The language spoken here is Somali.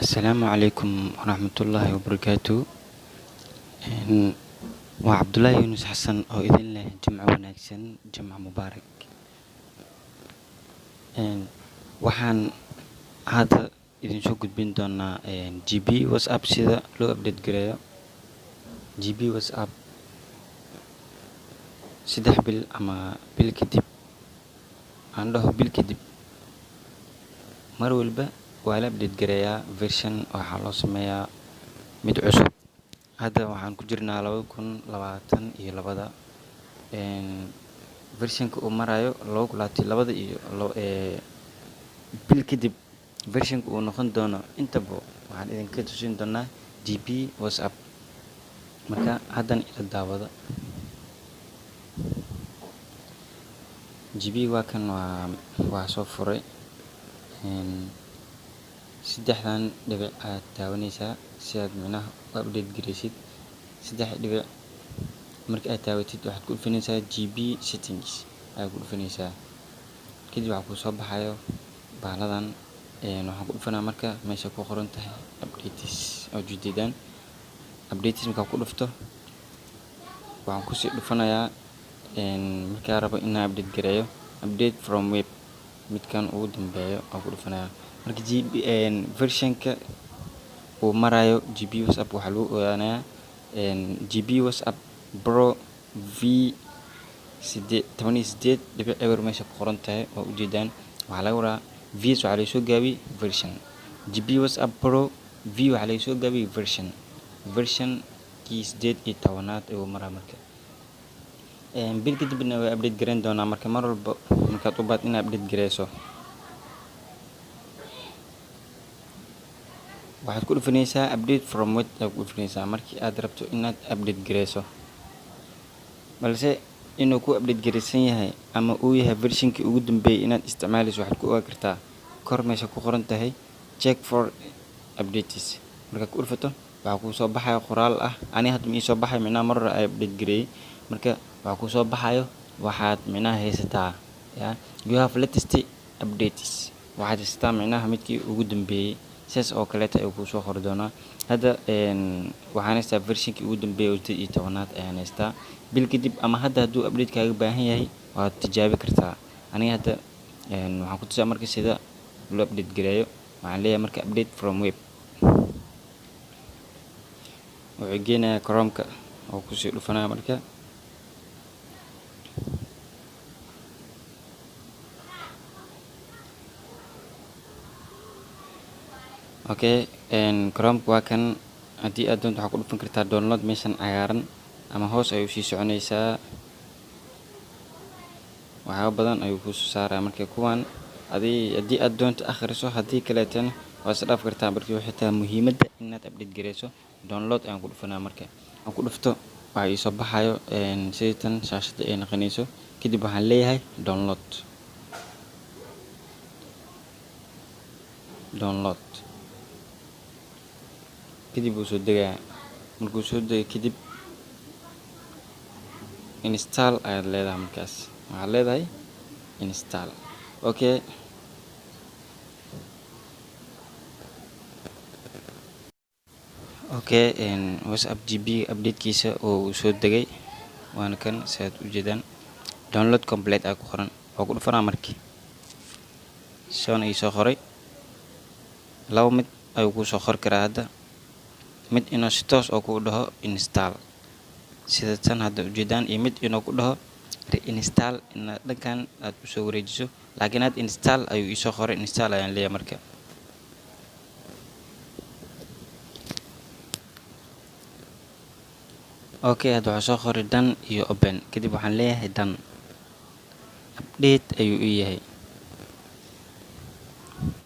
Asalaamu calaykum waraxmatullaahi wabarakaatu. Waa Cabdullaahi Yuunus Xasan oo idin leh jimco wanaagsan, jimco mubaarak. Waxaan hadda idin soo gudbin doonaa GB WhatsApp sida loo update gareeyo. GB WhatsApp 3 bil ama bil kadib, aan dhaho bil kadib, mar walba waa la update gareeyaa version, waxaa loo sameeyaa mid cusub. Hadda waxaan ku jirnaa 2022. Versionka uu marayo 2022 iyo bil kadib versionka uu noqon doono, intaba waxaan idinka tusin doonaa GB WhatsApp. Marka haddana ila daawada. GB waa kan, waa soo furay. Saddexdan dhibic ayaad taabanaysaa si aad micnaha u update gareysid. 3 dhibic marka aad taabatid, waxaad ku dhufanaysaa GB settings ayaad ku dhufanaysaa. Kadib waxaa kusoo baxayo bahladan. Waxaan ku dhufanaa marka meesha ku qoran tahay updates oo ujeedaan. Updates markaa ku dhufto, waxaan kusii dhufanayaa, markaa rabo inaan update gareeyo, update from web, midkan ugu dambeeyo aan ku dhufanayaa. Marka GB versionka uu marayo GB WhatsApp waxaa lagu ogaanayaa GB WhatsApp Pro V 18.0 meesha ku qoran tahay waa ujeedaan. Waxaa laga wadaa V waxaa laga soo gaabiyey version. GB WhatsApp Pro V waxaa laga soo gaabiyey version, versionkii 18aad ayuu maraa. Marka bil kadibna way update gareyn doonaa. Marka mar walba markaad u baad inaad update gareyso, waxaad ku dhufanaysaa update from web aad ku dhufanaysaa markii aad rabto inaad update gareyso. Balse inuu ku update gareysan yahay ama uu yahay versionkii ugu dambeeyay inaad isticmaaleyso, waxaad ku ogaan kartaa kor meesha ku qoran tahay check for updates. Markaad ku dhufato, waxaa kuu soo baxayo qoraal ah. Ani hadda ma ii soo baxayo, micnaha mar hore ay update gareeyay. Marka waxaa kuu soo baxayo, waxaad micnaha haysataa ya you have latest updates, waxaad haysataa micnaha midkii ugu dambeeyay. Sidaas oo kaleeta ayuu kuu soo qori doonaa. Hadda waxaan haystaa versionkii ugu dambeeyay oo 18aad ayaan haystaa. Bil kadib ama hadda hadduu update kaaga baahan yahay, waad tijaabi kartaa. Aniga hadda waxaan ku tusaa marka sida loo update gareeyo. Waxaan leeyahay marka update from web. Wuxuu geenayaa Chrome-ka oo kusii dhufanaya. Marka okay, Chrome-ka waa kan. Haddii aad doonto, waxaad ku dhufan kartaa download meeshan cagaaran, ama hoos ayuu sii soconaysaa, waxyaabo badan ayuu kusoo saaraya. Marka kuwan adi haddii aad doonto akhriso, haddii kaleetana waa is dhaaf kartaa. Marka waxay tahay muhiimadda inaad update gareyso. Download ayaan ku dhufanaya. Marka aan ku dhufto, waxaa iisoo baxayo sidii tan shaashadda ay noqonayso. Kadib waxaan leeyahay download, download. Kadib wuu soo degayaa. Markuu soo dego kadib, install ayaad leedahay. Markaas waxaad leedahay install. Okay, okay, WhatsApp GB updatekiisa oo uu soo degay waana kan, si aad ujeedaan, download complete aa ku qoran. Waa ku dhufanaa. Markii soona ii soo qoray, laba mid ayuu kuu soo qori karaa hadda. Mid inuu si toos oo kuu dhaho install, sida tan hadda ujeedaan, iyo mid inuu ku dhaho reinstall, inaad dhankan aad usoo wareejiso. Laakiin had install ayuu iisoo qoray, install ayaan leeyahay. Marka okay, hadda waxaa soo qoray done iyo open. Kadib waxaan leeyahay done. Update ayuu ii yahay.